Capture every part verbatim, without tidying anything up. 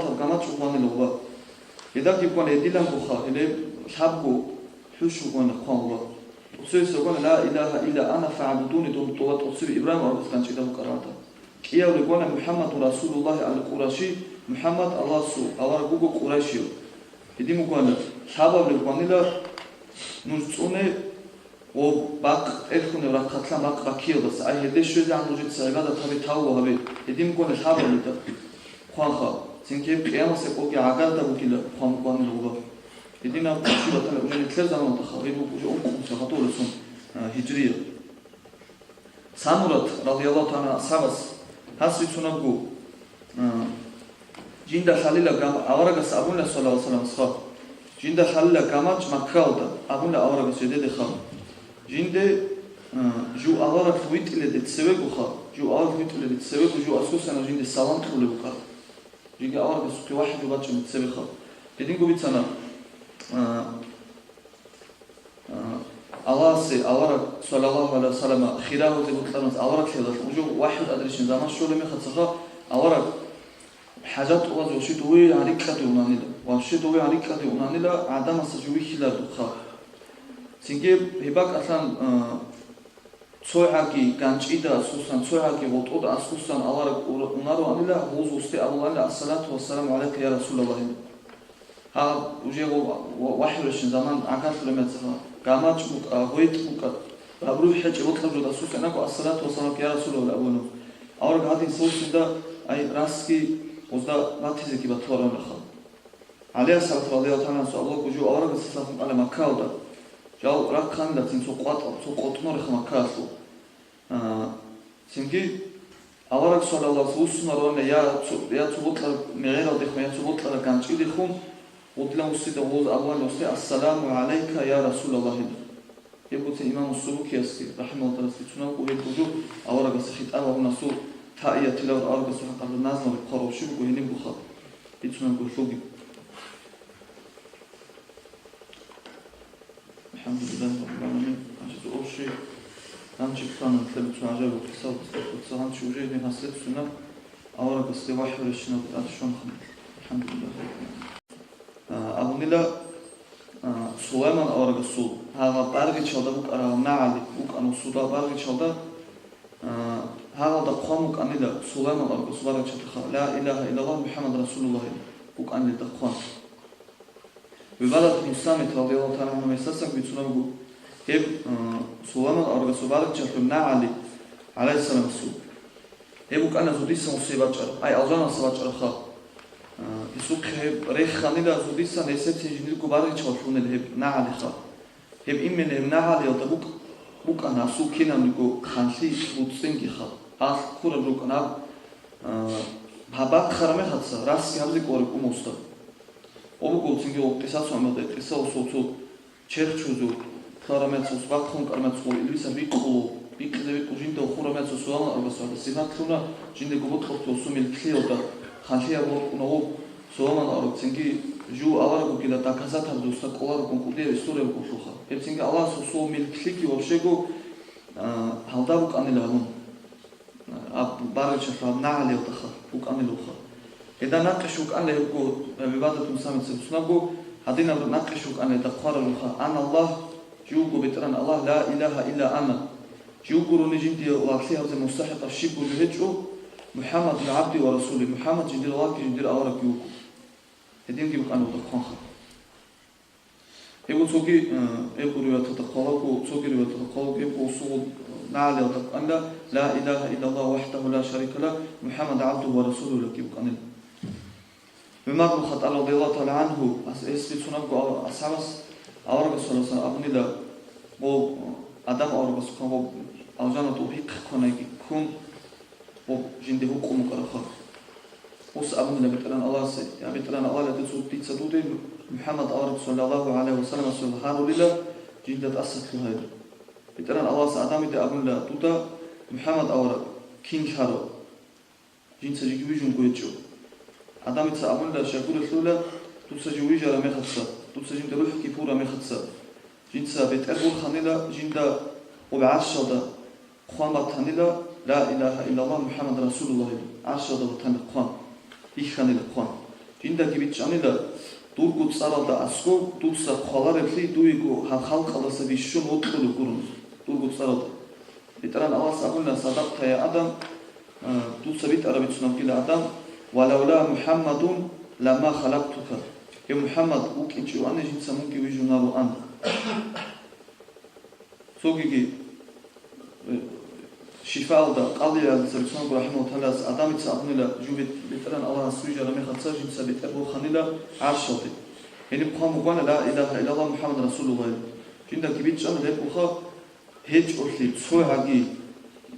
гъалатаб гамачӀ бугьанила гъуба. Гьедагиб гуна гьедилангоха, гьеле лъабго хӀушбу гуна хъван гъуба. ТӀоцебесеб гуна: «Ла илагьа илла ана фагӀбудуни», дун тӀола тӀоцебе Ибрагьим аварагас ганчӀида букӀаралда. КӀиявлеб гуна: «МухӀаммадун Расулуллагьи ал-Къураши», МухӀаммад Аллагьасул авараг вуго къурайшияв. Гьедин бугони, лъабабилеб гуанила нуж цӀуне ва бакъ тӀерхьунеб рахъалъан бакъ баккиялдаса, ай гьелде щвезегӀан нужеца гӀибадат гьабе, тавба гьабе. Гьедин бугони лъабабилеб хъванха, цинги гьеб къиямасеб къоги гӀагарда бугила хъван бугони гъуба. Гьединаб чи батана уже нилъер заманалдаха, гьеб уже ункъо сахатулесун, а, гьижрия. Самурат, радияллагьу тагӀала гӀангьу, асхӀабас гьас бицунеб буго, а, жинда лъалила гам-, аварагас абуна, саллаллагьу гӀалайгьи вассалам, асхӀаб, жинда лъалила гамачӀ Маккаялда, абуна аварагас жидеде хал. Жинде, а, жив авараг витӀиледе цевегоха, жив авараг витӀиледе цевего жив асухъана жинде салам кьолеб букӀа. Жинде аварагасухъе вахӀю бачӀунеб цевеха. Гьединго бицана, а, А, Аллагьасе авараг, саллаллагьу гӀалайгьи вассалам, хирав гьузе бутӀараб авараг лъелалъ, уже вахӀю тӀадрищин заман щолеб мехалъ цаха авараг хӀажат тӀубазе вообще дове гьарикьаде унанила, вообще дове гьарикьаде унанила, гӀадамасда жо вихьиларо духъа. Цинги гьеб бакӀалъан, а, цо гӀаги ганчӀида асусан, цо гӀаги гъотӀода асусан авараг ура-, унароанила, гьуз гъусде абуланила: «Ассалату вассаламу гӀалайка, я Расулаллагь». Гьаб уже ва-, ва-, вахӀюращин заман гӀагарлъула мецаха, гамачӀ букӀа, гъветӀ букӀа, гьаб рухӀ гьечӀеб бокьаб жо дасулъанаго: «Ассалату вассаламу гӀалайка, я Расулаллагь», абуна. Авараг гьадин савсинда, ай, расги гъузда батизеги батуларонраха. ГӀали асхӀаб радияллагьу тагӀала гӀангьу абулаго жо аварагас сахун кӀала Маккаялда. Жал рахъанила цин цо къватӀ-, цо къотӀнореха Маккаялъул. А, цинги авараг саллаллагьу гӀалайгьи вассалам вуссунароанила я цо, я цо бокьараб мегӀералдехун, я цо бокьараб ганчӀидехун, гъудилан вуссида гъуз абуан вусте: «Ассаламу гӀалайка, я Расулаллагь», – гьеб. Гьеб буцин имам Субукиясги, рахӀимагьуллагь, бицунеб буго гьеб гужу аварагасда хитӀаб гьабун асул таиятилав аварагасул хӀакъалда назму рехъарав щиб буго гьениб буха бицунеб гурлъуги. АлхӀамдулиллагьи раббил гӀаламин. Гьанже цо общий гьанчи планан лъаб цо гӀажаиб кисал, цо гьанчи уже гьедин гьаслеб суннат аварагасде вахӀю рещинаб тӀад щванха. АлхӀамдулиллагьи раббил гӀаламин. А, абунила, а, Сулайман аварагасул гьагъа баргъичалда букӀарал нагӀали букӀана, суда баргъичалда, а, гьагъалда хъван букӀанила Сулайман аварагасул баргъичалда ха: «Ла илагьа иллаллагь, МухӀаммад Расулуллагь», букӀанила хъван. ГӀубадат бин Самит радияллагьу тагӀала гӀангьу гьесасан бицунеб буго, гьеб, а, Сулайман аварагасул баргъичалъул нагӀали, гӀалайгьиссаламасул. Гьеб букӀана зодисан усе бачӀараб, ай, алжаналъа бачӀараб хал. А, гьесухъе гьеб реханила зодисан, гьесецин жиндирго баргъичалъунел гьеб нагӀали хал. Гьеб именно гьеб нагӀалиялда букӀ-, букӀана асул кинабниго ханлъи буцӀцӀинги хал. Гьалъ ккураб рукӀана гьаб, а, гьаб бахъараб мехалъ расги гьабизе кӀолареб умуста. Гъо буго цинги гъо къисасул гӀамалда къиса усул цо черх чузу, ккараб мехалъ, бахъун ккараб мехалъ, илбиса бикъулев, бикъизе бикъу жинда хураб мехалъ, Сулайман аварагас гьадин сипат лъуна, жиндаго бокьухъе усул милклъиялда ханлъияб букӀунав Сулайман авараг, цинги жив авараг вугила доказать гьабизе уста кӀолареб кӀудияб история букӀулъулха. Гьеб цинги Аллагьас усул милклъиги вообще-го, а, гьалда букӀанила гьабун. Аб-, баргъичалъул гьаб нагӀалиялдаха букӀанилаха. Гьеда накъиш букӀанила гьебго, гӀибадатун самица бусунабго, гьадинаб накъиш букӀанила гьеда хъвараб жуха: «Ана Аллагь, живго БетӀергьан Аллагь, ла илагьа илла ана». Жив гурони жиндие лагълъи гьабизе мустахӀикъав щибго жо гьечӀо, «МухӀаммадун гӀабди ва расули», МухӀаммад жиндир лагъги жиндир аварагги вуго. Гьединги букӀанилда хъванха. Гьеб цоги, э, гьеб риваяталда хъвалаго, цоги риваяталда хъвалаго, гьеб усул, э, нагӀлиялда букӀанила: «Ла илагьа иллаллагь вахӀдагьу ла шарика лагь, МухӀаммад гӀабдугьу ва расулугьу» лаги букӀанила. ГӀумар бин Хаттаб радияллагьу тагӀала гӀанху, ас-, гьес бицунабго ав-, асхӀабас аварагас саллаллагьу гӀалайгьи ва саллам абунила: «Гъоб Адам аварагас ккун, гъоб алжаналда гъоб гьихъе кканайги ккун, гъоб жинде гьукъун букӀарабха». Гъос абунила БетӀергьан Аллагьасе: «Я БетӀергьан Аллагь, дица, дица дуда МухӀаммад авараг саллаллагьу гӀалайгьи ва салламасул гьарулила, жинда тӀаса лъугьайила». БетӀергьан Аллагьас Адамида абунила: «Дуда МухӀаммад авараг кин лъарав? Жинца жеги вижунго гьечӀо». Адамица абунила: «Щай гурелъула дуца жив вижараб мехалъ, дуца жинда рухӀги пураб мехалъ, жинца бетӀер борханила, жинда гъоб гӀаршалда хъван батанила, ла илагьа иллаллагь МухӀаммад расулуллагь, гӀаршалда батанила хъван, бихьанила хъван. Жиндаги бичӀчӀанила, дурго цӀаралда аскӀоб дуца хъвалареблъи дуего гьаб халкъалдаса бищун вокьулеб гурони, дурго цӀаралда». БетӀергьан Аллагьас абуна: «Садакъта, я Адам, а, дуца битӀараб бицунабгила, Адам, ва лавла МухӀаммадун лама халакътука. Гьев МухӀаммад вукӀинчӀев вани, жинца мунги вижунароан». Цогиги, э, Шифаалда Къади ГӀиязда цебе цо рахӀимагьуллагьу тагӀалас Адамица абунила, жив бет-, БетӀергьан Аллагьас вижараб мехалъ жинца бетӀер борханила гӀаршалде. Гьениб хъван бугоана: «Ла илагьа иллаллагь МухӀаммад расулуллагь». Жиндаги бичӀчӀана гьеб буха гьечӀолъи цогӀаги,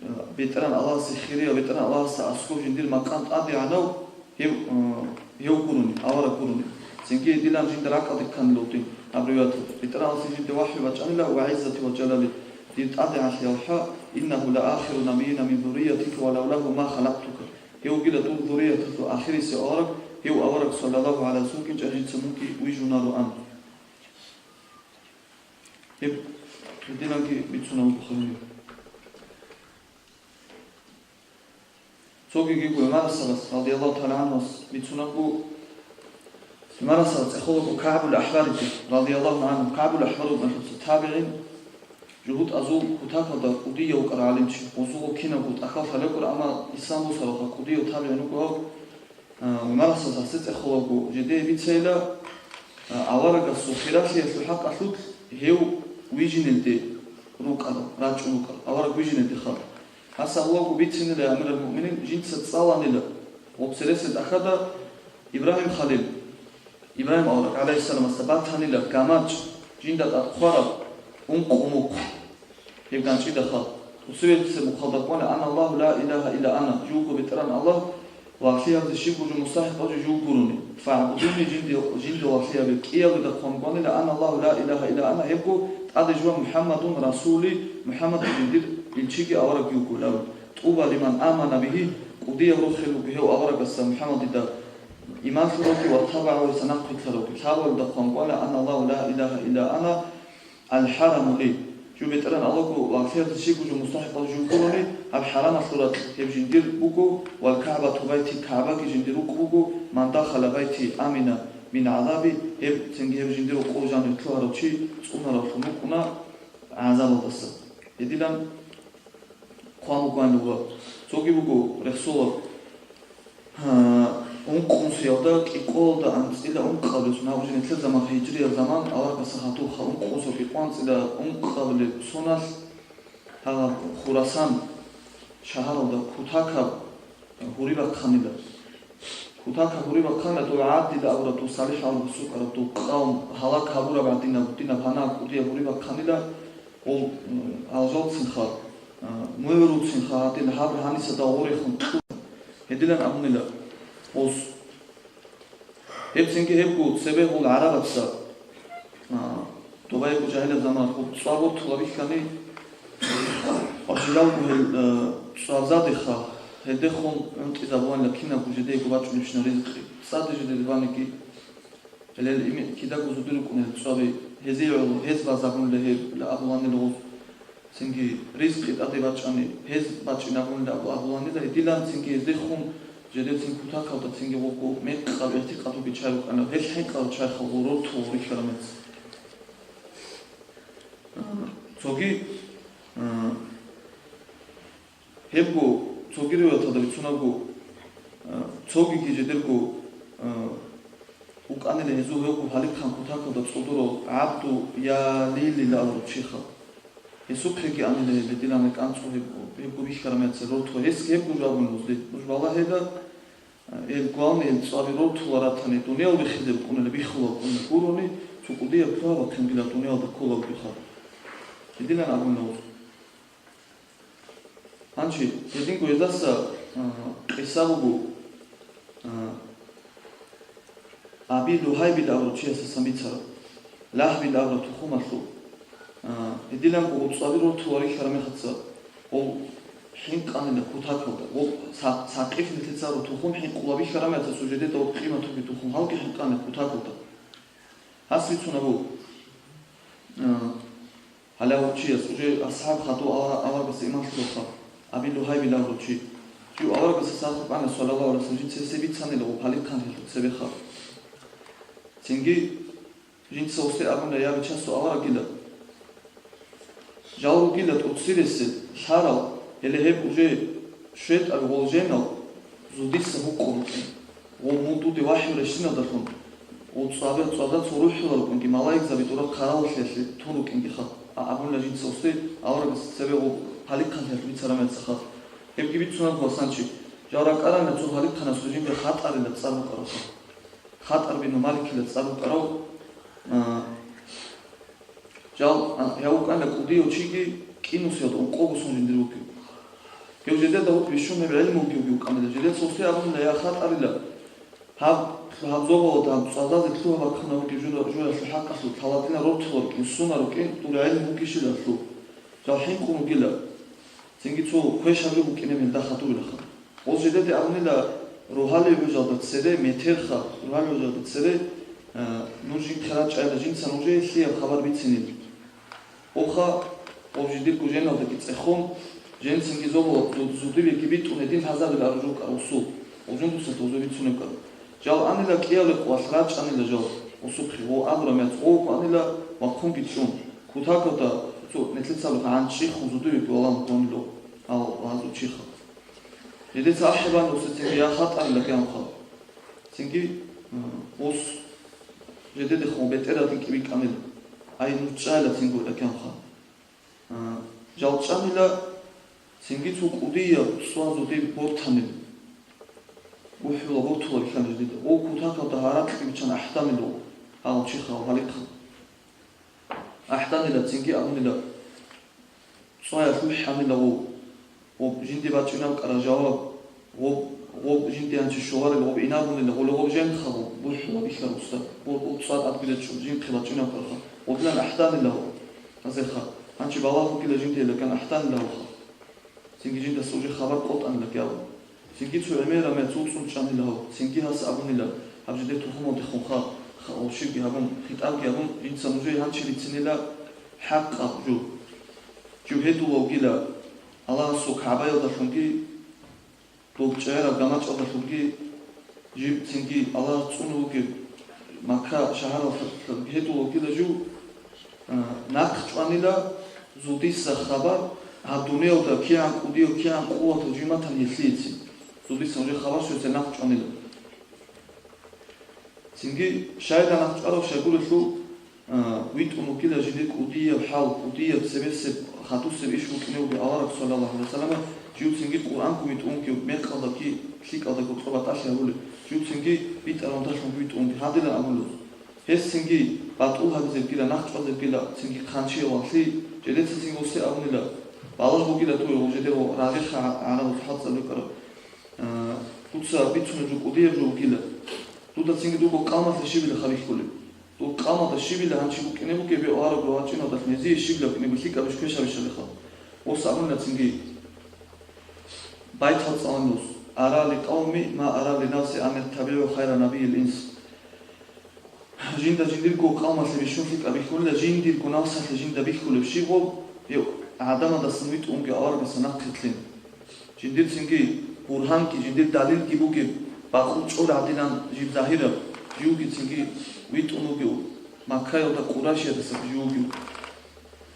э, БетӀергьан Аллагьасе хирияв, БетӀергьан Аллагьасда аскӀоб жиндир макъам тӀадегӀанав гьев, э, гьев гурони, авараг гурони. Цинги гьедилан жинда ракӀалде кканила гьедин аб риваяталда: «БетӀергьан Аллагьас жинде вахӀю бачӀанила: ва гӀиззати ва жалали, дир ТӀадегӀанлъиялъ, иннагьу ла ахиру набийина мин зурриятика ва лавлагьу ма халакътука. Гьев вугила дур зуррияталъул ахирисев авараг, гьев авараг саллаллагьу гӀалайгьи ва саллам вукӀинчӀев жинца мунги вижунароан». Гьеб гьединанги бицунеб буго гьаниб. Цогиги ГӀумар асхӀабас, радияллагьу тагӀала гӀанху, бицунеб буго, ГӀумар асхӀаб цӀехолаго КагӀбул АхӀбариги, радияллагьу гӀанху. КагӀбул АхӀбар вуго, нахъуца, табигӀин, жугьутӀазул кутакалда кӀудияв вукӀарав гӀалимчи, гъозулго кинабго тӀахьал лъалекъур, амма исламалъул сорокъа кӀудияв табигӀин вуго гьав. А, ГӀумар асхӀаб гьасда цӀехолаго, жидее бицейила, а, аварагасул хиралъиялъул хӀакъалъулъ гьев вижинелде рукӀарал, рачӀун рукӀарал, авараг вижинелдехха. Гьас абулаго бицинила, я амирал муъминин, жинца цӀаланила, гъоб цересел тӀахьалда Ибрагьим халил, Ибрагьим авараг, гӀалайгьиссаламасда батанила гамачӀ, жинда тӀад хъвараб ункъо мухъ. Гьеб ганчӀидахъал, цебесеб мухъалда ккола: «Ана Аллагьу ла илагьа илла ана», жуго БетӀергьан Аллагь, лагълъи гьабизе щибго жо мустахӀикъав жо жув гурони. «ФагӀбудуни», жинде, жинде лагълъи гьабе, кӀиялда хъван кӀванила: «Ана Аллагьу ла илагьа илла ана», гьебго тӀаде жуан: «МухӀаммадун расули», МухӀаммад жиндир илчиги аварагги вуго, лав. «ТӀуба лиман амана бигьи», кӀудияб рохел руго гьев аварагасда, МухӀаммадида иман лъуравги ва «табагӀагьу», гьесда нахъвилълъаравги. Лъабавалда хъван кӀвала: «Ана Аллагьу ла илагьа илла ана», «Ал-хӀараму ли», жув БетӀергьан Аллагьго лагълъи гьабизе щибго жо мустахӀикъав жув гурони, гьаб хӀарамалъул ракь гьеб жиндир буго, «вал-КагӀбату байти», КагӀбаги жиндир рукъ буго, «ман дахала байти амина мин гӀазаби», гьеб, цинги гьеб жиндир рокъов жанив лъугьарав чи цӀунаравлъун вукӀуна гӀазабалдаса. Гьедилан хъван бугоанилан. Цоги буго рехсолаб, гьа, ункънусиялда, кӀикъоялда анцӀила ункъабилеб, гьаб уже нилъер заман, гьижриял заман, аварагасда хадубха, ункънусиялда кӀикъоялда анцӀила ункъабилеб соналъ гьаб Хурасан шагьаралда кутакаб гьури бахъанила. Кутакаб гьури бахъанила, дов ГӀабдилла абураб, дов СалихӀ абураб, сукараб, дов къавм гьалаг гьабураб гӀадинаб, динаб гьанаб кӀудияб гьури бахъанила, гъол, м, гьал жалцинха, а, мугӀрулцинха гьадин гьаб гьаниса дагъорехун кьуна. Гьедилан абунила гъос. Гьебцинги гьебго цебе гъол гӀарабаца, а, доб гьебго жагьилаб заманалъ гъоб цӀа бортулаб бихьани, ва жиндалго гьел, а, цӀварзадеха, гьелдехун гӀунтӀизабуанила кинабго жидеего бачӀунебщинаб ризкъи. ЦӀаде жидеде баниги, гьелел ими-, кидаго зодир рукӀунел цӀваби, гьезие гӀоло, гьез базабунила гьеб, ила абуланила гъоз. Цинги ризкъи тӀаде бачӀани, гьез бачӀинабунила абу-, абуланила гьедилан, цинги гьездехун жидецин кутакалда цинги гъоркьо мекъаб игӀтикъад бугеб чай букӀана, гьел хӀинкъараб чайха гъорор тугъ рихьараб меца. Цоги, а, гьебго цоги риваяталда бицунабго, а, цогиги жидерго, а, вукӀанила гьезул гьевго гьалибхъан кутакалда цӀодорал ГӀабду Ялилила абурав чиха. Гьесухъеги амила гьеб, гьедилан кӀанцӀу гьеб, гьебго бихьараб мехалъ рортула. Гьес гьебго жаваб нужде. Нуж балагьеда, э, гьел главный, гьел цӀаби рортула ратани, дуниял биххизе букӀунила биххула букӀунила гурони, цо кӀудияб лъугьа-бахъингила дуниялда ккола бихха. Гьедилан абуна гьез. Гьанже гьединго гьездаса, а, къиса буго, а, Аби Лугьайбил абурав чиясасан бицараб, Лагьбил абураб тухумалъул. А, гьедиланго гъоб цӀаби рортула рихьараб мехалъ, гъов хӀинкъанила кутакалда, гъоб са-, Сакъиф нилъеца гьарураб тухум хӀинкъула бихьараб мехалъ, жидеда гъоб къиматулги тухум гьалги хӀинкъанила кутакалда. Гьас бицун абу, а, Гьале гьав чияс, уже асхӀаб хадув авара-, аварагасда иман лъугьа, Аби Лугьайбил абурав чи. Жив аварагасда сахаб ана, саллаллагьу гӀалайгьи ва саллам, жинца гьесие бицанила гъоб гьалихъанлъиялъул цебеха. Цинги жинца гьесде абуна, я бичасул аварагила, жал ругила тӀоцересел лъарал, гьеле гьеб уже ШетӀаби гъол женал зудиса гьукъун рукӀин. Гъол мун дуде вахӀю рещиналдалъун, гъол цӀаби-, цӀадацун рухӀула рукӀинги, малаикзаби дора хъаравуллъиялъе тун рукӀингиха, а абуна жинца гьесде аварагас цебе гъол гьалихъанлъиялъ бицараб мехалъ. Гьебги бицунеб гьасанчи, жал ракӀарана цо гьалихъанасул жинда хатӀарила цӀар букӀаравха. ХатӀар бин Маликила цӀар букӀарав, а, Жал, а, гьав вукӀана кӀудияв чиги кӀинусиялда ункъого сон жиндир вукӀин. Гьев жидеда вукӀ бищун гьеб гӀелму вукӀинги вукӀанила. Жидеца гьесде абунила, я хатӀарила, гьаб, гьаб зобалда гьаб цӀалдазе лъугьа-бахъуна вукӀин жура-, журалъул хӀакъалъулъ, гьаладина рортула рукӀин, суна рукӀин, дур гӀелму вукӀищилалъул. Жал хӀинкъун вугила. Цинги цо квешаб жо букӀинеб гьелда хадубилаха. Гъоз жидеде абунила, рогьалил гӀужалда цере, метерха, рогьалил гӀужалда цере, а, нуж жинхъе рачӀайила, жинца нужее лъияб хабар бицинилан. Оха, гъоб жидерго женалдаги цӀехун, жинцинги зобала зу-, зудибеги битӀун гьедин лъазабил аружукъа усул, гъоб жундуца тозу бицунеб кӀал. Жал анила кӀиялихъуялъ рачӀанила жал, усухъе, гъов абураб мехалъ гъовго анила вахъунги чӀун. Кутакалда цо нилъеца абураб гӀанчӀихъун зудуе гьалан гонило, гьал гьазул чиха. Жидеца ахӀи бан усецинги я хатӀарила кӀанха. Цинги, м, ус жидедехун бетӀералдин кӀибикӀанила. Ай, нуж чӀайила цинго кӀанха. А, жал чӀанила, цинги цо кӀудияб цӀва зудиб бортанила. БухӀула бортула бихьана жидеда. Гъов кутакалда гьаракь биччан ахӀданила гьал чиха гьалихъан. АхӀданила, цинги абунила, цӀваялъ вихьанила гъов. Гъоб жинди бачӀунеб кӀара жаваб, гъоб, гъоб жинди гьанчи щоларел гъоб инабунила, гъоле гъоб женха гъоб, бухӀула бихьарусда, гъоб, гъоб цӀад адбилечӀун жинхъе бачӀунеб кӀарха. Гъоблан ахӀданила гъоб. Азеха, гьанчи балагь бугила жиндиялъ кӀан ахӀданила гъовха. Цинги жиндаса уже хабар къотӀанила кӀиялан. Цинги цо гӀемераб мехалъ цӀуцӀун чӀанила гьав, цинги гьас абунила, гьаб жидер тухумалдехунха, ха-, ва щибги гьабун, хитӀабги гьабун, жинца нужее гьанчи бицинила хӀакъаб жо. Жив гьедула вугила Аллагьасул КагӀбаялдалъунги, доб чӀегӀераб гамачӀалдалъунги, жив цинги Аллагьас цӀунев вугеб Макка шагьаралъ гьедула вугила жив, а, нахъ чӀванила зудиса хабар, гьаб дуниялда кигӀан кӀудияв, кигӀан къуватав жив матан гьелъиецин. Зудиса нужее хабар щвезе нахъ чӀванила. Цинги щайда нахъ чӀварав щайгурелъул, а, витӀун вугила жиндир кӀудияб хӀал, кӀудияб цебесеб, хадусеб иш букӀине вугев авараг, саллаллагьу гӀалайгьи ва саллам, жив цинги Къуръанго витӀун вугев мекъалдаги лъикӀалдаго кьо батӀалъи гьабулев, жив цинги битӀаралдалъунги витӀун вугев гьадилан абулев. Гьес цинги батӀул гьабизебгила, нахъ чӀвазебгила, цинги хъанчияв валъи, жидеца цинги гьесде абунила, балагь бугила дуе, гъоб жидер ва рагъихъа гӀарабаз хӀалцӀа букӀараб. А, дуца бицунеб жо кӀудияб жо бугила. Дуда цинги дурго къавмалъе щибила хабихьулеб? Дур къавмалда щибила гьанчи букӀине бугеб авараг ва вачӀиналдалъ гьезие щибила букӀине бугеб лъикӀабищ квешабищалиха? Ос абуна цинги, байтал цӀалан ус: «Ара ли къавми ма ара ли нафси ан яттабигӀу хайра набийил инс». Жинда жиндирго къавмалъе бищун лъикӀаб бихьулила, жиндирго навсалъе жинда бихьулеб щиб гъоб, гьев гӀадамалдасан витӀунги аварагасан нахъеблъи. Жиндир цинги бургьанги, жиндир далилги бугеб, бакъул чӀор гӀадинан жиб загьираб, живги цинги витӀун вугев, Маккаялда Къурайшиядаса жив вугев.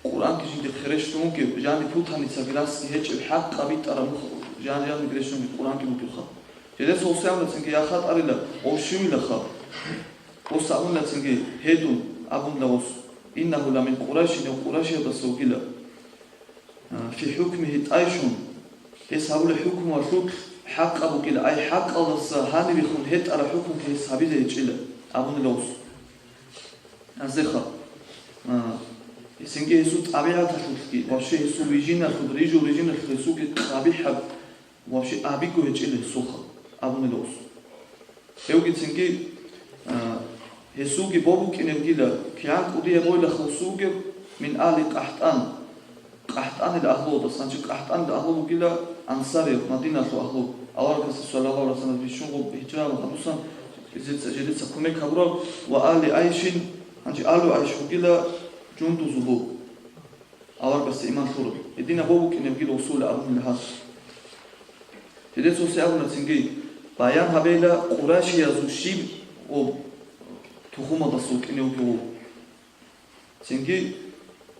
Къуръанги жинди херещун вугев, жани путаницаги расги гьечӀеб хӀакъаб битӀараб мух-, жан-, жаниги рещтӀунги Къуръанги бугевха. Жидеца гьосде абуна цинги, я хатӀарила, гъов щивилаха? Гьос абуна цинги, гьедун, абуна гьос, «Иннагьу ла мин Къурайшин», гьев Къурайшиялдаса вугила. А, фи хӀукмихӀи тӀайшун, гьес гьабулеб хӀукмуялъулъ хӀакъаб бугила, ай хӀакъалдаса гьанибехун гьетӀараб хӀукму гьес гьабизе гьечӀила абунила гъос. Аздеха, а, гьесинги гьесул тӀабигӀаталъулъги, вообще гьесул вижиналъул, рижул-рижиналъул гьесулги къабихӀаб вообще абиго гьечӀила гьесулха абунила гъос. Гьевгицинги, а, гьесулги бо букӀинебгила, кигӀан кӀудияб бойлахъ гьесул вугеб, мин али КъахӀтӀан, КъахӀтӀанил агьлудаса, гьанже КъахӀтӀанил агьлу бугила ансариял, Мадиналъул агьлу, аварагасда саллаллагьу гӀалайгьи ва саллам бищун гъоб гьижра гьабусан жидеца, жидеца кумек гьабурал, ва али ГӀайшин, гьанже алу ГӀайш бугила жундузулу. Аварагасда иман лъураб. Гьединаб бо букӀинебгила гьесул абунила гьас. Гьедин цоси абуна цинги, баян гьабейила къурайшиязул щиб ва тухумалдаса вукӀине вугев. Цинги,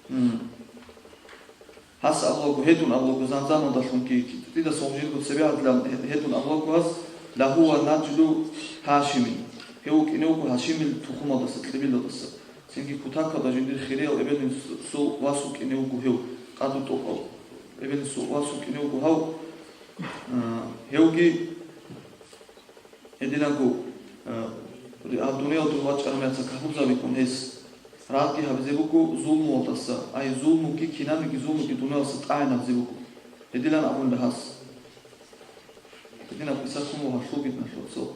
м, гьас абулаго, гьедун абулаго, замзамалдалъунги китӀидаса гьев жинго цебе гьадилан гьедун абулаго гьас, лагьува наджлу Гьашимин. Гьев вукӀине вуго Гьашимил тухумалдаса, кьибилалдаса. Цинги кутакалда жиндир хириял эбел-инсул вас вукӀине вуго гьев, къадру тӀокӀав эбел-инсул вас вукӀине вуго гьав, а, гьевги гьединабго, а, гьаб дуниялда вачӀараб мехалъ капурзабикӀун гьес радги гьабизе буго зулмуялдаса, ай зулмуги, кинабниги зулмуги дуниялалдаса тӀагӀинабизе буго. Гьединан абунила гьас. Гьединаб къиса ккун буго гьалъул битӀаналъул цо.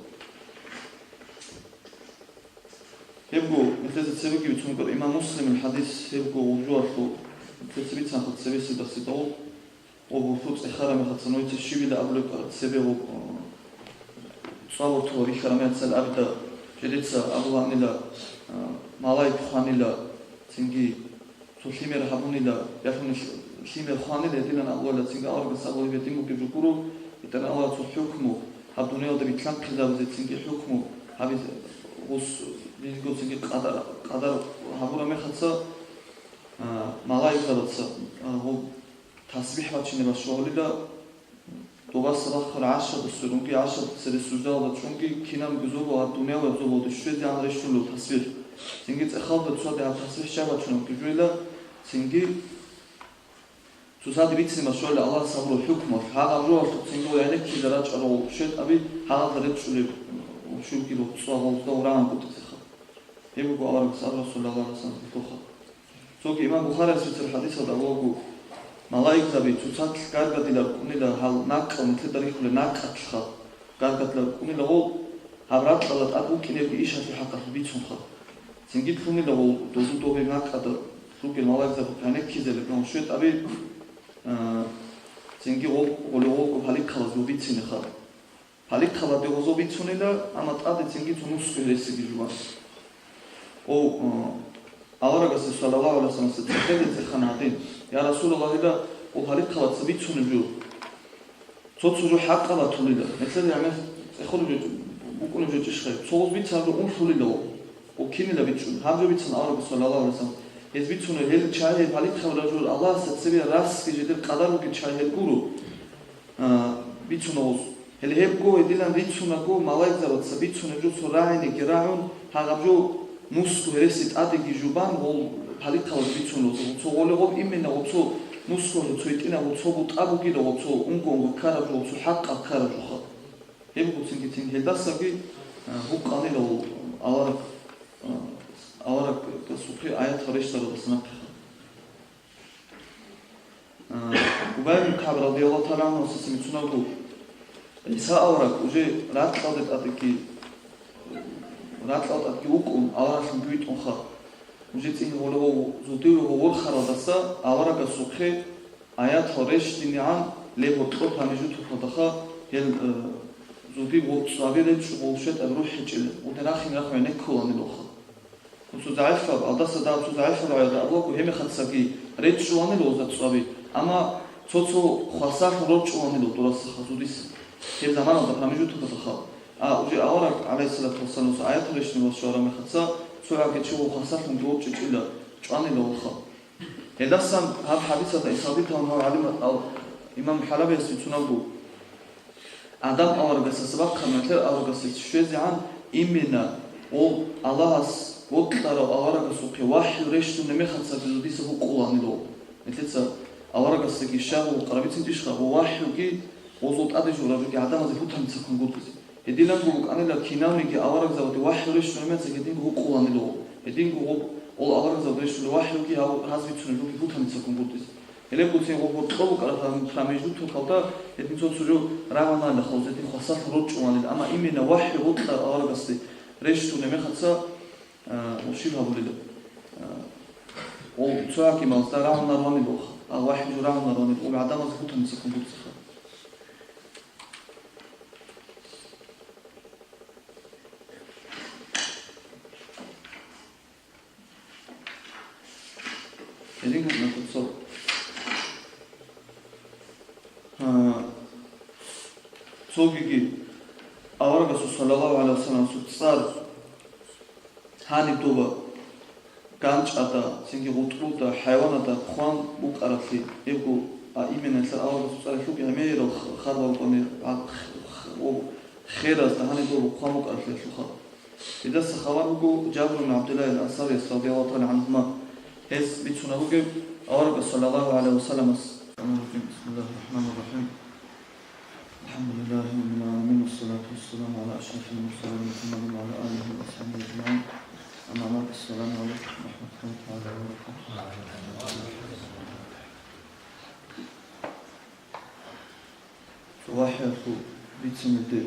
Гьебго, нилъеца цебеги бицун буго имам Муслимил хӀадис, гьебго гъуржуялъул, нилъеца бицанха цебесеб дарсидал, гъоб гъурлъу цӀехараб мехалъ нужеца щибила абулеб цебе гъоб, цӀалуртула рихьараб мехалъ абида, жидеца абуланила, а, малаик хванила, цинги цо лъимер гьабунила, ялъуни лъимер хванила, гьединан абула, цинги аварагас абула, гьеб гьедин бугеб жо гуро, гьединан Аллагьас цо хӀукму, гьаб дуниялда битлъанхъизабизе цинги хӀукму гьабизе, гъос, дидго цинги къадар, къадар гьабураб мехалъ, а, малаикзабаца, а, гъо-, тасбихӀ бачине башвагьулила, Дубаса бахъараб гӀаршалда сверунги, гӀаршалда цере суждалда чӀунги, кинабго зобал гьаб дуниялаб зобалде щвезегӀан рещтӀулев тасбихӀ. Цинги цӀехалда цояде гьаб тасбихӀ щай бачунебги жойила, цинги цоцаде бицине башвайила Аллагьас гьабураб хӀукму, гьагъаб жоялъухъ цинги гьенеккизе рачӀарал щвейтӀаби гьагъазда речӀчӀулеб щугила цӀвагъалда урагьангутӀи цеха. Гьеб буго аварагас абураб, саллаллагьу гӀалайгьи ва саллам, гьелъулха. Цоги имам Бухарияс бицараб хӀадисалда абулаго, малаикзаби цоцалъ гаргадилан рукӀунила гьал накъав, нилъеда рихьулел накъалъха гаргадилан рукӀунила гъол, гьаб ракьалда тӀад букӀинебги ишалъул хӀакъалъулъ бицунха. Цинги лъунила гъол дозу добе накъалда лъугел малаикзабухъ гьенеккизе рекӀун щвейтӀаби, а, цинги гъол, гъоле гъолго гьалихъалазул бицинеха. Гьалихъаладе гъозо бицунила, амма тӀаде цинги цо нусго гьересиги жубан. О, о, аварагасе, саллаллагьу гӀалайгьи ва саллам, цехелде цӀехана гьадин: «Я Расулаллагь, ила, о, гьалихъалаца бицунеб жо, цо-цо жо хӀакъаб батулила, нилъеда гӀемер цӀехолеб жо букӀунеб жо чӀищха? Цо гъоз бицараб жо унлъулила». О, кинила бичӀчӀун? Гьаб жо бицана аварагас, саллаллагьу гӀалайгьи ва саллам. Гьез бицуна, гьел чагьи гьалихъаб ражул Аллагьасда цебе расги жидер къадар бугел чагьи гьел гуро. А, бицуна гъоз. Гьеле гьебго гьедилан рицунаго, малаикзабаца бицунеб жо цо рагӀинеги рагӀун, гьагъаб жо нусго гьереси тӀадеги жубан, гъол гьалихъалазе бицун гъоз. Цо гъоле гъоб имена гъоб цо нусго, цо гьитӀинаб гъоб цо бутӀа бугила гъоб цо унго-унго ккараб жо, гъоб цо хӀакъаб ккараб жоха. Гьеб буго цинги цин гьелдасаги, а, гьукъанила гъол авараг, а, аварагасухъе аятал рещтӀаралдаса нахъеха. А, Убай ибн КагӀб радияллагьу тагӀала гӀанхуясдаса бицунеб буго, ГӀиса авараг уже ракьалде тӀадги, ракьалда тӀадги вукӀун, авараглъун витӀунха. Уже цӀинги гъоле гъов зодиве гъов ворхаралдаса аварагасухъе аятал рещтӀинегӀан леб гьоркьор прамежутокалдаха гьел, э, зодив гъов цӀваби речӀчӀун гъов щвейтӀаби рухӀичӀеб, гъудин рахине рахъ гӀенеккуланилаха. Цо загӀипаб, гьалдаса дагьаб цо загӀипаб гӀадаб абулаго, гьеб мехалъаги речӀчӀуланила гъозда цӀваби, амма цо-цо хвасарлъун рорчӀуланила дурасаха зодиса. Гьеб заманалда промежутокалдаха. А уже авараг, гӀалайгьиссалату вассалам, аятал рещтӀине ваччараб мехалъ, цо гӀаги чи гъов хвасарлъунги ворчӀичӀила чӀванила гъолха. Гьелдасан гьаб хӀадисалда исабитал гьав гӀалим ал-, имам ХӀалабияс бицунеб буго. Адам аварагасдаса бахъана, нилъер аварагасдаса щвезегӀан, именно гъол Аллагьас вокьарав аварагасухъе вахӀю рещтӀунеб мехалъ цо зодиса гьукъуланила. Нилъеца Аварагасдаги щай гъо къарабицин тӀишха, гъо вахӀюги, гъозул тӀаде жураб руги гӀадамазе хутаница ккунгутӀизе. Гьединго букӀанила кинавниги аварагзабаде вахӀю рещтӀунеб мехалъ гьединго гьукъуланила гъо. Гьединго гъо, гъол аварагзабаде рещтӀунеб вахӀюги гьав гьаз бицунеб руги хутаница ккунгутӀизе. Гьелеб буцин гъо гъоркьо букӀараб промежутокалда гьедин цо-цо жо рагӀунарила гъоз, гьедин хвасарлъун рорчӀуланила, амма именно вахӀю гъоркьа аварагасде рещтӀунеб мехалъ, а, щиб гьабулила? А, гъо цо хӀакималда рагӀунар ванила гъо, а вахӀю жо рагӀунар ванила, гъо гӀадамазе хутаница ккунгутӀиха. Гьедин гьанна цо, а, цогиги аварагасул саллаллагьу гӀалайгьи вассалламасул цӀар гьаниб доба ганчӀалда, цинги гъутӀрулда, хӀайваналда хъван букӀараблъи, гьебго, а, именно аварагасул цӀаралъулги гӀемерал х-, хабар букӀана, а, х-, х-, о, херазда гьаниб доба хъван букӀараблъиялъулха. Гьедаса хабар буго Жабир ибн ГӀабдуллагь ал-Ансарияс, радияллагьу тагӀала гӀангьума, гьес бицунеб бугеб аварагас саллаллагьу гӀалайгьи вассалламас. Бисмиллагьир рахӀманир рахӀим. АлхӀамдулиллагьи раббил гӀаламин, вассалату вассаламу гӀала ашрафил мурсалин МухӀаммадин ва гӀала алигьи ва асхӀабигьи ажмагӀин. Амма багӀд, ассаламу гӀалайкум ва рахӀматуллагьи тагӀала ва баракатугьу. ВахӀюялъул бицинеде.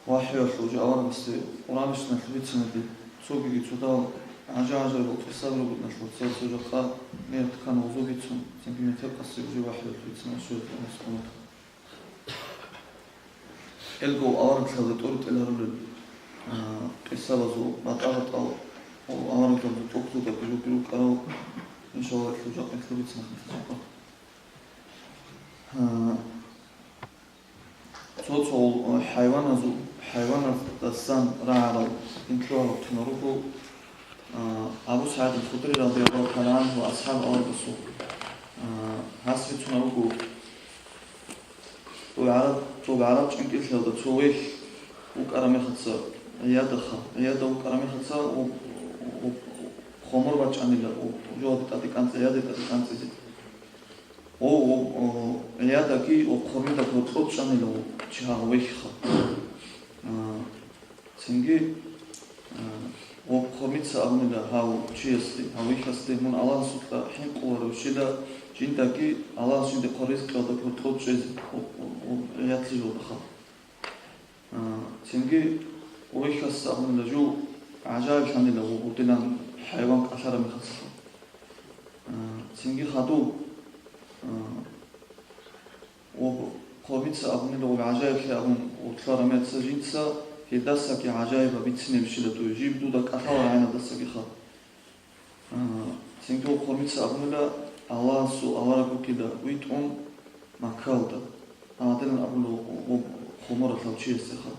ВахӀюялъул жо аварагасде Къуръаналъул бицинеде цогиги цодал гӀажа-гӀажаяб къисаби ругонаха, цо-цо жакъа мехалъ ккана гъозо бицун, цинги метер къаси уже вахӀюялъул бицинал щвеялъул гьес хъумат. Гьелго авараглъалда тӀуртӀиларулел, а, къисабазул батӀа-батӀал авараглъалда тӀухьдузда бижуги рукӀарал, иншаллагь, гьелъул жакъа гьелъул бицинахъе лъазабго. А, цо-цо, а, хӀайваназул, хӀайваназул, хӀайваназул рагӀарал интлъугьарал тунал руго, а, Абу СагӀид ал-Худри радияллагьу тагӀала гӀангьу, асхӀаб аварагасул, а, гьас бицунеб буго, Доб гӀараб, доб гӀараб чӀинкӀиллъиялда цо вехь вукӀараб мехалъ, гӀиядаха, гӀияда вукӀараб мехалъ, гъо-, гъо-, хомор бачӀанила, гъо-, жо тӀаде кӀанцӀи, гӀияде тӀаде кӀанцӀизе. Гъо-, гъо-, гъо-, гӀиядаги гъо хъормида гъоркьоб чӀанила гъо чи гьагъ вехьха. А, Цинги, а, гъо хъормица абунила гьав чиясде, гьав вехьасде: «Мун Аллагьасукьа хӀинкъуларев щила, жиндаги Аллагьас жиндехъа ризкъиялда гьоркьоб чӀезе, о, о, о, гӀиятлъи жолдаха». А, цинги вехьас абунила жо гӀажаиблъанила гъо гъудилан хӀайван кӀалъараб мехалъха. А, цинги хадуб, а, Ва хъормица абунила гъоб гӀажаиблъи абун, гъорлъа рамеца жинца гьелдасаги гӀажаибаб бицинеб щила дуе, жиб дуда кӀалъала гӀайнадасагиха. А, цинги гъоб хъормица абунила Аллагьасул авараг вукӀила витӀун Маккалда, гьадинан абула гъоб хоморалъав чиясдеха.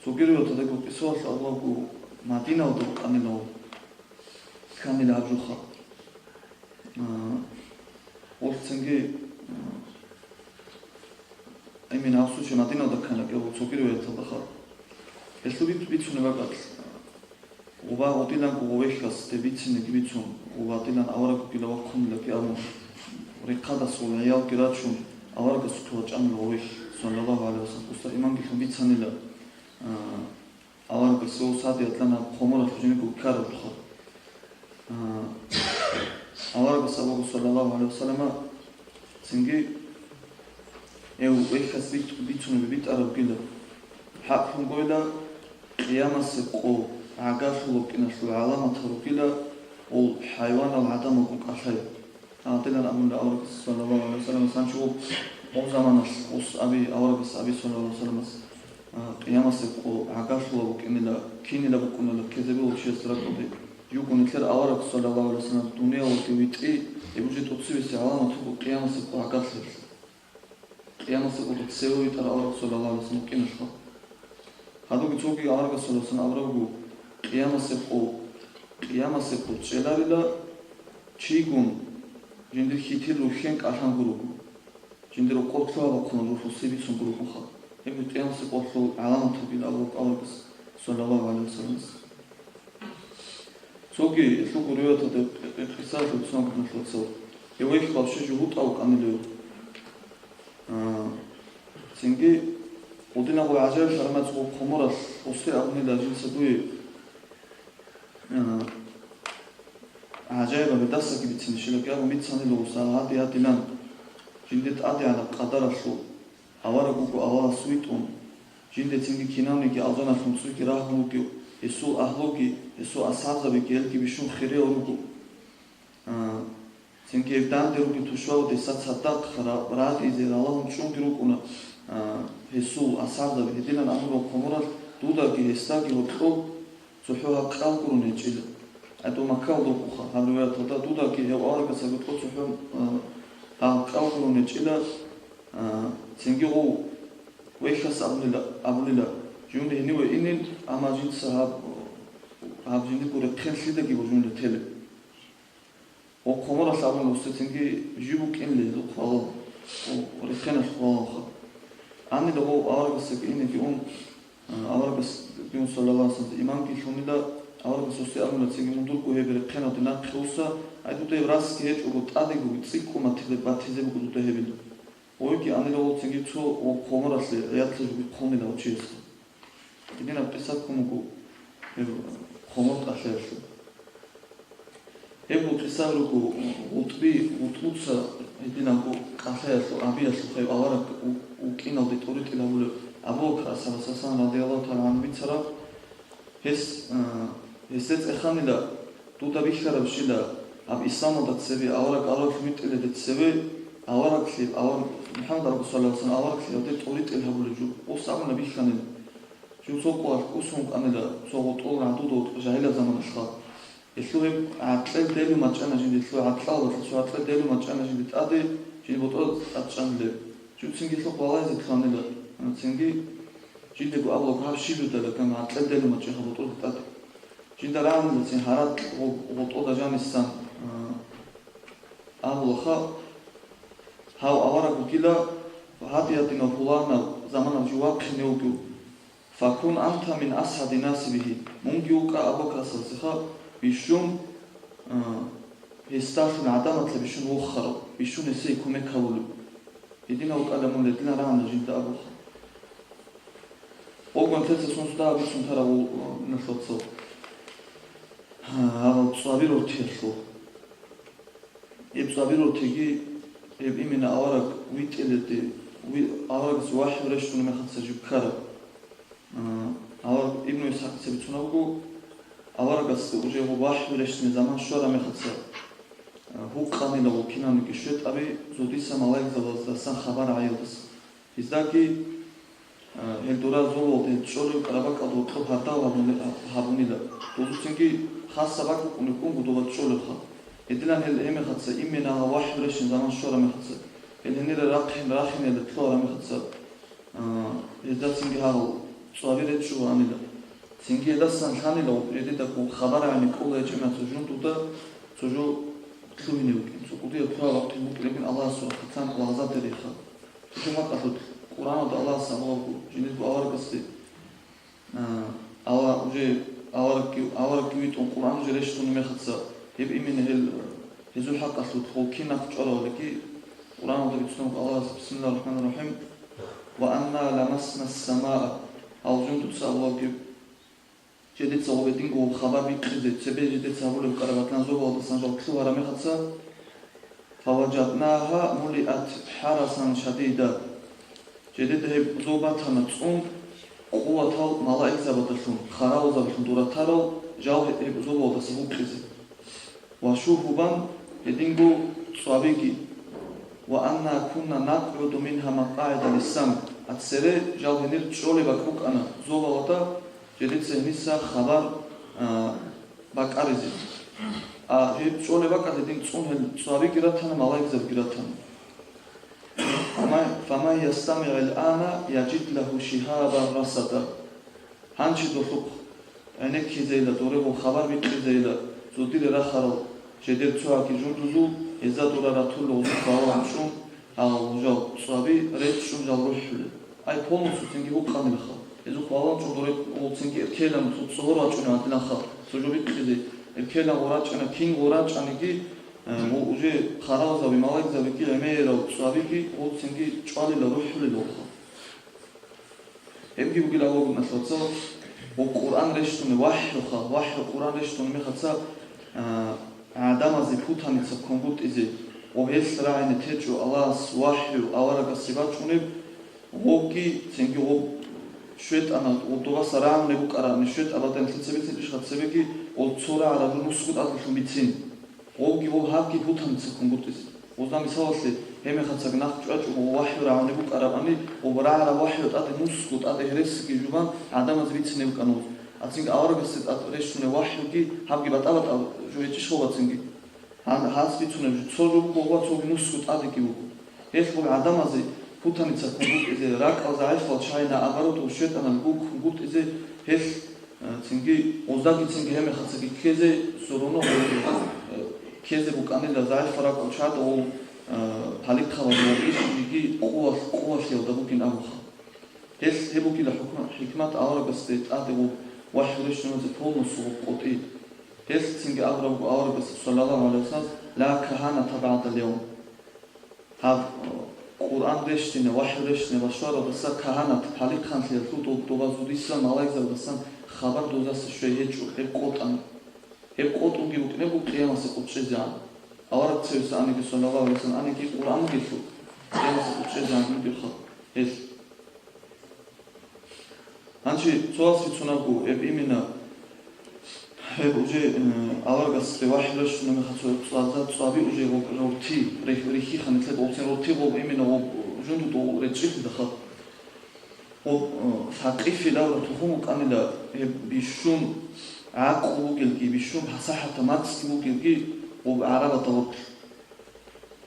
Цогидаб риваяталда гьеб къисаялъ абулаго Мадиналда вукӀанила гъоб, кканила гьаб жоха. А, гъолъ цинги, а, именно гьаб случай Мадиналда ккана кӀел цогидаб риваяталдаха. Гьелъул бицунеб бакӀалъ, гъоба гъудиланго гъо вехьасде бицинеги бицун, гъоба гъудилан авараг вукӀила вахъунилаги абун, рехъадаса гъол гӀиялги рачун, аварагасухъе вачӀанила гъо вехь, саллаллагьу гӀалайгьи вассалам, досда иманги лъун бицанила, а, Аварагас ва саби атлана хъоморалъ жинго ккарабха. А, аварагас абуго, саллаллагьу гӀалайгьи вассаллама, цинги, гьев вехьас бит-, бицунеб битӀарабгила, хӀакълъун гойила, къиямасеб къо гӀагарлъулеб кӀиналъул гӀаламатал ругила, гъол хӀайванал гӀадамалгун кӀалъай. Гьадинан абуна аварагас, саллаллагьу гӀалайгьи вассаллам, гьанже гъоб заманалъ ус аби, аварагас аби, саллаллагьу гӀалайгьи вассалламас, а, къиямасеб къо гӀагарлъула букӀинила, кинила букӀунила ккезабулев чиясда ракӀалде. Юго нилъер авараг, саллаллагьу гӀалайгьи вассаллам, дуниял витӀи, гьеб уже тӀоцебесеб гӀаламат буго къиямасеб къо гӀагарлъиялъул. Къиямасеб къо цеве витӀарав авараг, саллаллагьу гӀалайгьи вассаллам, вукӀиналъха. Гьадинги цоги аварагас, саллаллагьу гӀалайгьи вассаллам, абураб буго: «Къиямасеб къо, къиямасеб къо чӀеларила чигун, жиндир хьитил рухьен кӀалъан гуруго, жиндир рокъоб лъугьа-бахъун рухӀуси бицун гурухъунха». Гьеб къиямасеб къоялъул гӀаламатаб бугила абулеб аварагас, саллаллагьу гӀалайгьи вассалламас. Цоги гьелъул риваяталда къисалъул цонгуналъул цо. Гьев вехь вообще жугьутӀав вукӀанилев. А, цинги гъудинабго гӀажаиблъараб мацӀ гъоб хъумуралъ гъосде абунила жинца дуе, а, гӀажаибаб гьедасаги бицинищила, кӀиабун бицанила гъос, гьадин-гьадинан жинде тӀадегӀанаб къадаралъул авараг вуго Аллагьас витӀун, жинде цинги кинавниги алжаналъул цӀуйги рагьун вугев, гьесул агьлуги, гьесул асхӀабзабиги гьелги бищун хириял руго. А, цинги гьев данде ругел тушбабазда цадахъ ра-, радизе ралагьун чӀунги рукӀуна, а, гьесул асхӀабзаби. Гьединан абураб хъумуралъ дудаги гьесдаги гьоркьоб цохӀо гьаб кӀал гурун гьечӀила. ГӀадамал Маккаялда рукӀуха, гьаб риваяталда дудаги гьев аварагасдаги гьоркьоб цохӀо, а, гьаб кӀал гурун гьечӀила, а, цинги гъов вехьас абунила, абунила, жундие гьениве инин, амма жинца гьаб, гьаб жиндирго рехъен лъидаги божунила телеб. Гъоб хъумуралъ абуна гъосда цинги жив вукӀинилан гьелъул хвалалъ, гъоб рехъеналъ хвалалха. Гьанила гъов аварагасдаги инеги ун, а, аварагасдеги ун, саллаллагьу гӀалайгьи вассаллам, имамги лъунила, аварагас гъосда абуна цинги, мун дурго гьеб рехъеналде нахъе уса, гьай дуда гьеб расги гьечӀого, тӀадегоги цӀикӀкӀун батизе, батизе буго дуда гьеб. Ойги гьанила гъов цинги цо гъоб хъумуралъе гӀиядлъи жуги хъунила гьав чиясда. Гьединаб къиса ккун буго гьеб хъумур кӀалъаялъул. Гьеб къиса руго гъутӀби, гъутӀбуца гьединабго кӀалъаялъул, абиялъухъ гьев авараг ву-, вукӀиналде тӀоритӀил гьабулев Абу Бакр асхӀабас, радияллагьу тагӀала гӀангьу, бицараб. Гьес, а, гьесде цӀеханила, дуда бихьарабщила, гьаб исламалда цебе, авараг авараглъун витӀиялде цебе, авараглъи, авар-, МухӀаммад авараг, саллаллагьу гӀалайгьи вассаллам, авараглъи гьавде тӀоритӀил гьабулеб жо. Гъос абуна бихьанила. Жив цо къоялъ кӀусун вукӀанила, цо гъотӀол рагӀдуда вукӀа жагьилаб заманалъха. Гьелъул гьеб гӀакълил делу мачӀана жинде, гьелъул гӀакълал батла цо гӀакълил делу мачӀана жинде тӀаде, жинда ботӀрода тӀад чӀанилеб. Жив цинги гьелъухъ балагьизе лъугьанила, цинги жиндего абулаго гьаб щиб жидала, гьаниб гӀакълил делу мачӀиха ботӀрода тӀаде. Жинда рагӀанилацин гьаракь гъо-, гъотӀода жанисан, а, абулаха, гьав авараг вугила, гьадинав-гьадинав пуланаб заманалъ жив вахъине вугев. Факун анта мин асгӀади наси бигьи. Мунги вукӀа Абу Бакр асхӀабасдаса бищун, а, гьесдалъун гӀадамазда бищун вохарав, бищун гьесие кумек гьабулев. Гьединав вукӀала мун, гьединан рагӀана жинда абулха. Гъогун лъеца сунсда абицун тарав ву-, ву-, налъоцал. Гьа, гьабал цӀваби рортиялъул. Гьеб цӀваби рортиги, гьеб имина авараг витӀиледе, ви-, аварагас вахӀю рещтӀунеб мехалъ жиб ккараб. А, авараг Ибну ИсхӀакъица бицунеб буго, аварагасда уже гьеб вахӀю рещтӀине заман щвараб мехалъ, а, гьукъанила гъов кинавниги щветӀаби, зодиса малаикзабаздасан хабар гӀайилдаса. Гьездаги, а, гьел дора зобалда гьел чӀолев къарабакӀалда гьоркьоб гьардав гьабуни-, гьабунила. Дозуцинги хасаб бакӀ букӀунеб буго доба чӀолевха. Гьединан гьел гьеб мехалъ, имина гьав вахӀю рещтӀине заман щвараб мехалъ, гьел гьенире рахъин рахинелде лъугьараб мехалъ, а, гьездацинги гьагъал цӀваби речӀчӀулаанила. Цинги гьелдасан лъанила, гьединаб хабар гӀайни кӀоларичӀеб мехалъ жундуда цо жо лъугьине вукӀин. Цо кӀудияб лъугьа-вахъин букӀинабин Аллагьасул рахъалъан лагъзадерихъа. Цо жо хӀакъалъулъ Къуръаналда Аллагьас абулеб буго жиндирго аварагасде, а, Аллагь уже аварагги, аварагги витӀун Къуръан уже рещтӀунеб мехалъ, гьеб имина гьел, гьезул хӀакъалъулъ гъов кин нахъ чӀваравалиги, Къуръаналда бицунеб буго Аллагьас, бисмиллагьир рахӀманир рахӀим, «Ва анна ламасна ссамаа», гьал жундуца абулеб буго, жидеца гъоб гьединго хабар бикъизе, цебе жидеца гьабулеб букӀараб батӀан зобалдасан жал лъугьараб мехалъ, «Фаважаднагьа мулиат хӀарасан шадида». Жидеда гьеб зоб батана цӀун, къуватал малаикзабаздалъун, хъаравулзабаздалъун дуратарал жал гьеб зобалдаса букъизе. «Ва шугьубан», гьединго цӀвабиги. «Ва анна кунна накъгӀуду мингьа макъагӀида лиссам», а цере жал гьенир чӀолеб бакӀ букӀана зобалда, жидеца гьениса хабар, а, бакӀаризе. А гьеб чӀолеб бакӀалъ гьедин цӀун гьел цӀвабиги ратана, малаикзабиги ратана. «Фаман, фаман ястамигӀил ана яжид лагьу шигьабан расада». Гьанже долъухъ гӀенеккизейила, дорего хабар бикъизейила, зодире рахарал жидер цоги жундузул, гьезда дора ратулел гъузухъ балагьун чӀун, гьал жал цӀваби речӀчӀун жал рухӀулел. Ай, полностью цинги гьукъанилаха. Гьезухъ валан чӀодоре, гъол цинги эркелан цо цӀогьор вачӀунев гьадинанха, цо жо бикъизе, эркелан гъорачӀана, кин гъорачӀаниги, э, гъол уже хъаравзаби, малайзабиги, гӀемерал цӀабиги гъол цинги чӀвалила, рухӀулелаха. Гьебги бугила вагьуналъ вацал, гъол Къуръан рещтӀунеб вахӀюха, вахӀю Къуръан рещтӀунеб мехаца, а, гӀадамазе путаница ккунгутӀизе, гъоб гьелъ рагӀине течӀо Аллагьас вахӀю аварагасе бачӀунеб, гъобги цинги гъоб щветӀана, гъоб догъаса рагӀунеб букӀарабани щветӀаб гьадин лъица бицинчӀищха цебеги, гъол цо рагӀараб жо нусго тӀаделъун бицин. Гъовги гъов гьабги путаница ккунгутӀизе. Гъозда мисалалъе, гьеб мехацаг нахъ чӀвачӀого гъов вахӀю рагӀунеб букӀарабани, гъоб рагӀараб вахӀю тӀаде нусго, тӀаде гьересиги жубан гӀадамазе бицине букӀана гъоз. Ацинги аварагасе тӀад рещтӀунеб вахӀюги гьабги батӀа-батӀа жо гьечӀищ гъов ацинги? Гьан-, гьас бицунеб жо цо жо буго гъов, цоги нусго тӀадеги буго. Гьелъ гъол гӀадамазе путаница ккунгутӀизе, ракӀал загӀипал чагӀи, наоборот, гъол щветӀанал гуккунгутӀизе, гьелъ Э, цинги, гъоздаги цинги гьеб мехацаги ккезе, суруно, э, ккезе букӀанила, загӀипал ракӀал чагӀазда гъол, э, палихъабазда ва ишниги къуват-, къуваталда бугин абуха. Гьелъ гьеб бугила хӀукму-, хӀикмат аварагасде тӀаде гъоб вахӀю рещтӀунезе полностью гъоб къотӀи. Гьелъ цинги абураб буго аварагас, саллаллагьу гӀалайгьи вассалам: «Ла кагьаната багӀдал явм». Гьаб, э, Къуръан рещтӀине, вахӀю рещтӀине башваралдаса кагьанат, палихъанлъиялъул доб-, добазудасан, малайзабдасан хабар дозаса щвей гьечӀо, гьеб къотӀана. Гьеб къотӀунги букӀунеб буго къиямасеб къо чӀезегӀан. Авараг цевеса аниги, саллаллагьу гӀалайгьи вассалам, аниги Къуръан бугелъул, къиямасеб къо чӀезегӀан бугебха гьелъ. Гьанже цо вас бицунабго, гьеб имина, гьеб уже, э, аварагасде вахӀю рещтӀуна мехалъ цо цӀваза цӀваби уже гъоб рорти, рихь-, рихьиха нилъеда гъобцин рорти гъоб имина гъоб жундуд гъоб речӀчӀилъидахъа. Гъоб, э, Сакъифил абураб тухум вукӀанила, гьеб бищун гӀакълу бугелги, бищун пасахӀата мацӀги бугелги гъоб гӀарабазда вокьи.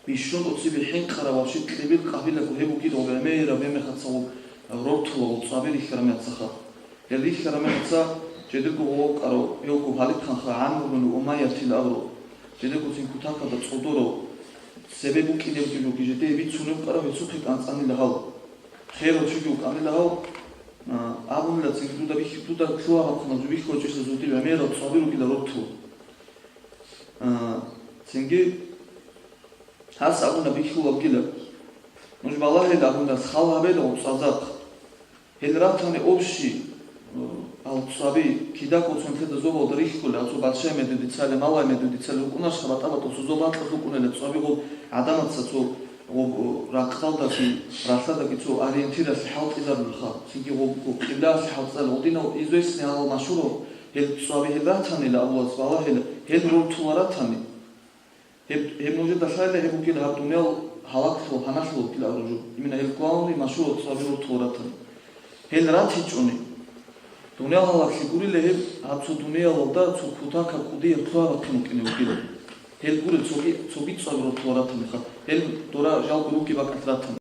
Бищун тӀоцебе хӀинкъараб ва щиб кьибил къабилаго гьеб бугила гъоб гӀемераб мехалъ гъоб рортула гъоб цӀваби рихьараб мехалъха. Гьел рихьараб мехалъ жидерго гъов вукӀарав, гьевго палихъанха ГӀамру бну Умайятил абурав, жидерго цин кутакалда цӀодорав, цебе букӀинебги буги жидее бицунеб букӀарав гьесухъе кӀанцӀанила гьав. Херав чиги вукӀанила гьав, а, абунила цинги дуда бихьи-, дуда лъугьа-, бахъунаб жо бихьулев чӀезе зодил гӀемерал цӀваби ругила рортула. А, цинги гьас абуна бихьулеб бугила. Нуж балагьила абуна, хал гьабила гъоб цӀвазахъ. Гьел ратани общий, э, гьал цӀваби, кидаго цо нилъеда зобалда рихьула, цо баччай медудицали, малай медудицали рукӀунарищха, батӀа-батӀа цо зоб бакьалъ рукӀунила цӀваби гъоб гӀадамаца цо гъоб, э, рахъалдаги, ралъадаги цо ориентиралъе хӀалтӀизарулха, цинги гъоб, гъоб къиблаялъе хӀалтӀизарулха. Гъодинал известный гьал машгьурал гьел цӀваби гьел ратанила, Аллагьас балагьила, гьел рортула ратани. Гьеб, гьеб нужеда лъайла гьеб бугила гьаб дуниял гьалаклъул гьаналъул вукӀила абураб жо. Именно гьел главный машгьурал цӀваби рортула ратани. Гьел ратичӀони, дуниял гьалаклъи гурила гьеб, гьаб цо дуниялалда цо кутакаб кӀудияб лъугьа-бахъин букӀине бугила. Гьел гурел цоги, цоги цӀваби рортула ратаниха. Гьел дора жалго руги бакӀалъ ратани.